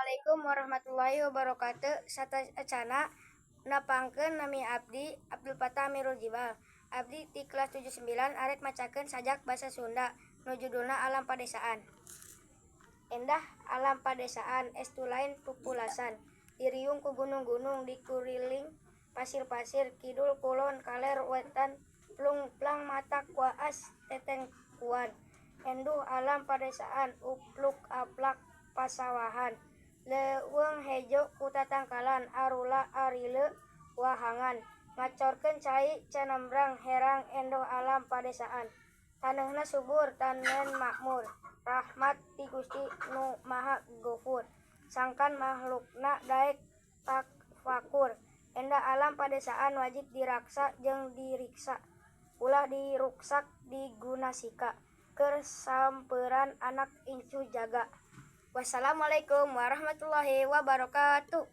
Assalamualaikum warahmatullahi wabarakatuh. Sateuacanna nepangkeun, nami abdi Abdul Fatah Amirul Jibal. Abdi ti kelas 79 arek macakeun sajak basa Sunda nu judulna Alam Padesaan. Endah alam padesaan, estu lain pupulasan. Diriung ku gunung-gunung, dikuriling pasir-pasir, kidul kulon kaler wetan, plung-plang matak waas tetengkuan. Enduh alam padesaan, upluk aplak pasawahan. Leuweung hejo ku tatangkalan, arula arileuh wahangan. Ngacorkeun cai canembrang herang, endoh alam padesaan. Taneuhna subur tanen makmur, rahmat ti Gusti Nu Maha Gofur. Sangkan mahlukna daek tafakur. Endah alam padesaan wajib diraksa jeung diriksa. Ulah diruksak digunasika, keur sampeuran anak incu jaga. Wassalamualaikum warahmatullahi wabarakatuh.